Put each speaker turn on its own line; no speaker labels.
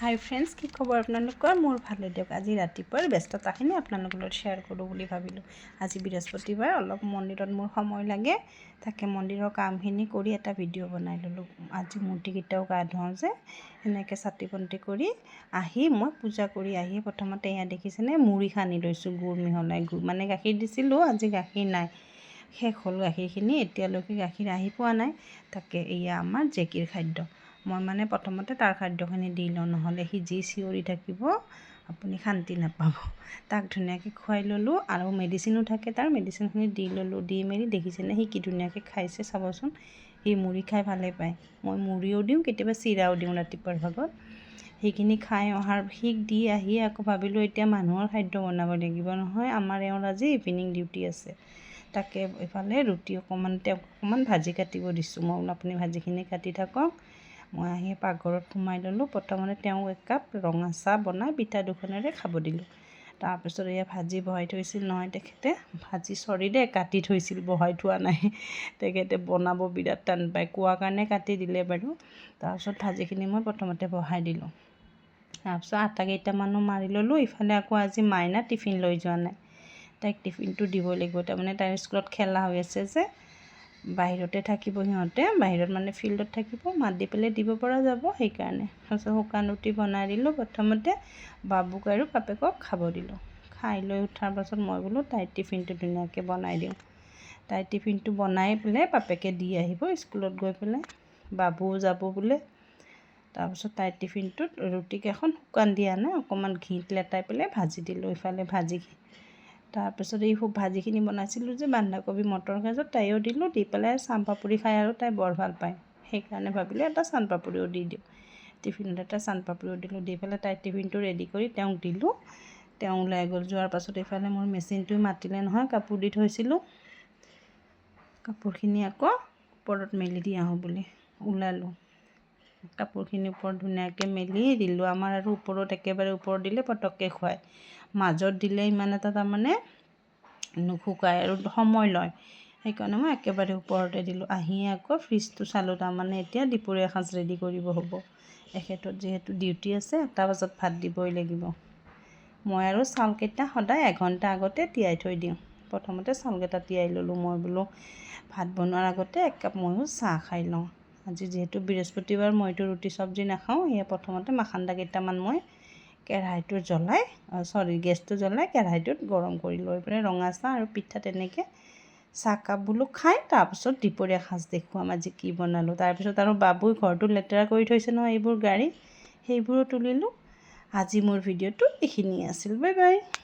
হাই friends, কি খবৰ আপোনালোকৰ? মোৰ ভালে দিয়ক। আজি ৰাতিপুৱাৰ ব্যস্ততাখিনি আপোনালোকৰ লগত শ্বেয়াৰ কৰোঁ বুলি ভাবিলোঁ। আজি বৃহস্পতিবাৰ, অলপ মন্দিৰত মোৰ সময় লাগে। তাকে মন্দিৰৰ কামখিনি কৰি এটা ভিডিঅ' বনাই ল'লোঁ। আজি মূৰ্তিকেইটাও গা ধুৱাওঁ যে, সেনেকৈ চাকি বন্তি কৰি আহি মই পূজা কৰি আহি প্ৰথমতে এয়া দেখিছেনে, মুড়ি সানি লৈছোঁ গুৰ মিহলাই। গুৰ মানে গাখীৰ দিছিলোঁ, আজি গাখীৰ নাই, শেষ হ'ল গাখীৰখিনি। এতিয়ালৈকে গাখীৰ আহি পোৱা নাই। তাকে এয়া আমাৰ জেকীৰ খাদ্য। মই মানে প্ৰথমতে তাৰ খাদ্যখিনি দি লওঁ, নহ'লে সি যি চিঞৰি থাকিব, আপুনি শান্তি নাপাব। তাক ধুনীয়াকৈ খুৱাই ল'লোঁ আৰু মেডিচিনো থাকে তাৰ, মেডিচিনখিনি দি ল'লোঁ। দি মেলি দেখিছেনে, সি কি ধুনীয়াকৈ খাইছে চাবচোন। সি মুড়ি খাই ভালেই পায়। মই মুড়িও দিওঁ, কেতিয়াবা চিৰাও দিওঁ ৰাতিপুৱাৰ ভাগত। সেইখিনি খাই অহাৰ সিক দি আহি আকৌ ভাবিলোঁ, এতিয়া মানুহৰ খাদ্য বনাব লাগিব নহয়। আমাৰ এওঁৰ আজি ইভিনিং ডিউটি আছে। তাকে ইফালে ৰুটি অকণমান, তেওঁক অকণমান ভাজি কাটিব দিছোঁ। মই বোলো, আপুনি ভাজিখিনি কাটি থাকক। মই আহি পাকঘৰত সোমাই ল'লোঁ। প্ৰথমতে তেওঁক একাপ ৰঙা চাহ বনাই পিঠা দুখনেৰে খাব দিলোঁ। তাৰপিছত এয়া ভাজি বহাই থৈছিল নহয় তেখেতে। ভাজি, চৰি দেই, কাটি থৈছিল, বহাই থোৱা নাই। তেখেতে বনাব বিৰাট টান পায়, কোৱা কাৰণে কাটি দিলে বাৰু। তাৰপিছত ভাজিখিনি মই প্ৰথমতে বহাই দিলোঁ। তাৰপিছত আটা কেইটামানো মাৰি ল'লোঁ। ইফালে আকৌ আজি মাইনা টিফিন লৈ যোৱা নাই, তাইক টিফিনটো দিব লাগিব। তাৰমানে তাইৰ স্কুলত খেলা হৈ আছে যে, বাহিৰতে থাকিব সিহঁতে, বাহিৰত মানে ফিল্ডত থাকিব, মাত দি পেলাই দিব পৰা যাব সেইকাৰণে। তাৰপিছত শুকান ৰুটি বনাই দিলোঁ। প্ৰথমতে বাবুক আৰু বাপেকক খাব দিলোঁ। খাই লৈ উঠাৰ পাছত মই বোলো, তাইৰ টিফিনটো ধুনীয়াকৈ বনাই দিওঁ। তাইৰ টিফিনটো বনাই পেলাই বাপেকে দি আহিব স্কুলত গৈ পেলাই। বাবুও যাব বোলে। তাৰপিছত তাইৰ টিফিনটোত ৰুটিকেইখন শুকান দিয়া নাই, অকণমান ঘিত লেটাই পেলাই ভাজি দিলোঁ। ইফালে ভাজি, তাৰপিছত এই ভাজিখিনি বনাইছিলোঁ যে বন্ধাকবি মটৰ গাজৰ, তাইও দিলোঁ। দি পেলাই চানপাপৰি খাই আৰু তাই বৰ ভাল পায়, সেইকাৰণে ভাবিলোঁ এটা চানপাপৰিও দি দিওঁ টিফিনত। এটা চানপাপৰিও দিলোঁ। দি পেলাই তাইৰ টিফিনটো ৰেডি কৰি তেওঁক দিলোঁ। তেওঁ ওলাই গ'ল। যোৱাৰ পাছত এইফালে মোৰ মেচিনটোৱে মাতিলে নহয়, কাপোৰ দি থৈছিলোঁ, কাপোৰখিনি আকৌ ওপৰত মেলি দি আহোঁ বুলি ওলালোঁ। কাপোৰখিনি ওপৰত ধুনীয়াকৈ মেলি দিলোঁ। আমাৰ আৰু ওপৰত, একেবাৰে ওপৰত দিলে পটককৈ শুকায়। মাজত দিলে ইমান এটা তাৰমানে নুশুকায় আৰু সময় লয়। সেইকাৰণে মই একেবাৰে ওপৰতে দিলোঁ। আহি আকৌ ফ্ৰিজটো চালোঁ। তাৰমানে এতিয়া দুপৰীয়া সাঁজ ৰেডি কৰিব হ'ব। এখেতৰ যিহেতু ডিউটি আছে, 1টা বজাত ভাত দিবই লাগিব। মই আৰু চাউলকেইটা সদায় এঘণ্টা আগতে তিয়াই থৈ দিওঁ। প্ৰথমতে চাউলকেইটা তিয়াই ল'লোঁ। মই বোলো, ভাত বনোৱাৰ আগতে একাপ ময়ো চাহ খাই লওঁ। আজি যিহেতু বৃহস্পতিবাৰ, মইতো ৰুটি চব্জি নাখাওঁ। এয়া প্ৰথমতে মাখান্দা কেইটামান মই কেৰাহীটো জ্বলাই, চৰি, গেছটো জ্বলাই কেৰাহীটোত গৰম কৰি লৈ পেলাই ৰঙা চাহ আৰু পিঠা তেনেকৈ চাহকাপ বোলো খাই তাৰপিছত দুপৰীয়া সাঁজ দেখুৱাম আজি কি বনালোঁ। তাৰপিছত আৰু বাবুই ঘৰটো লেতেৰা কৰি থৈছে নহয়, এইবোৰ গাড়ী, সেইবোৰো তুলিলোঁ। আজি মোৰ ভিডিঅ'টো এইখিনিয়ে আছিল। Bye bye.